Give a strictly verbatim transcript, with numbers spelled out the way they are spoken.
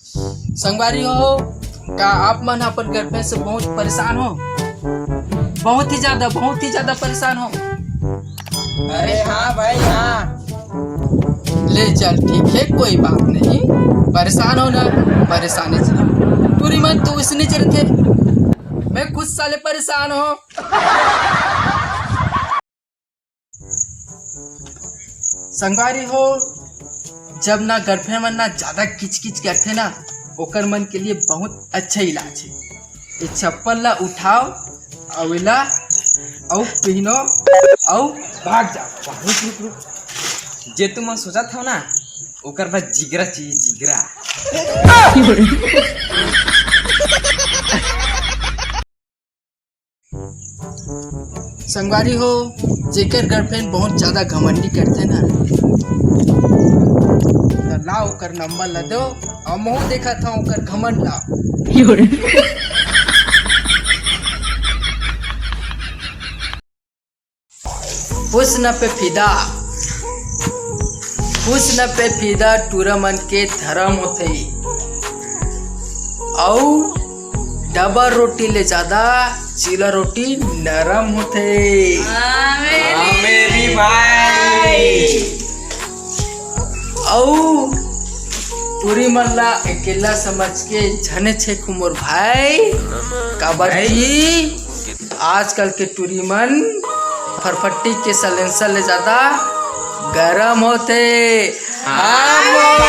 संगवारी हो, का आप मन अपन गर्लफ्रेंड से बहुत परेशान हो? बहुत ही ज्यादा, बहुत ही ज्यादा परेशान हो? अरे हाँ भाई, हाँ। ले चल, ठीक है, कोई बात नहीं, परेशान हो ना, परेशानी से। टूरी मन तो इसने चलते, मैं खुद साले परेशान हो। संगवारी हो, जब ना गर्लफ्रेंड मन ना ज्यादा किचकिच करथे ना, ओकर मन के लिए बहुत अच्छा इलाज है। ये चप्पल ला उठाओ, अउ एला अउ पहिनो, अउ भाग जाओ। रुक, रुक, रुक। जे तुमन सोचत हव ना, ओकर बर जिगरा चाहिए, जिगरा। संगवारी हो, जेकर गर्लफ्रेंड बहुत ज्यादा घमंडी करथे ना, त ला ओकर नंबर ला दो, अउ महू देखत हव ओकर घमंड ला। हुस्न पे फिदा, हुस्न पे फिदा टूरा मन के धरम होथे। अउ डबल रोटी ले ज्यादा चीला रोटी नरम होथे। हाँ, मेरी भाई। अउ टूरी मन ला अकेला समझ के झने छेकू मोर भाई, काबर कि आजकल के टूरी मन फरफट्टी के सलेंसर ले ज्यादा गरम होथे। हाँ, मोर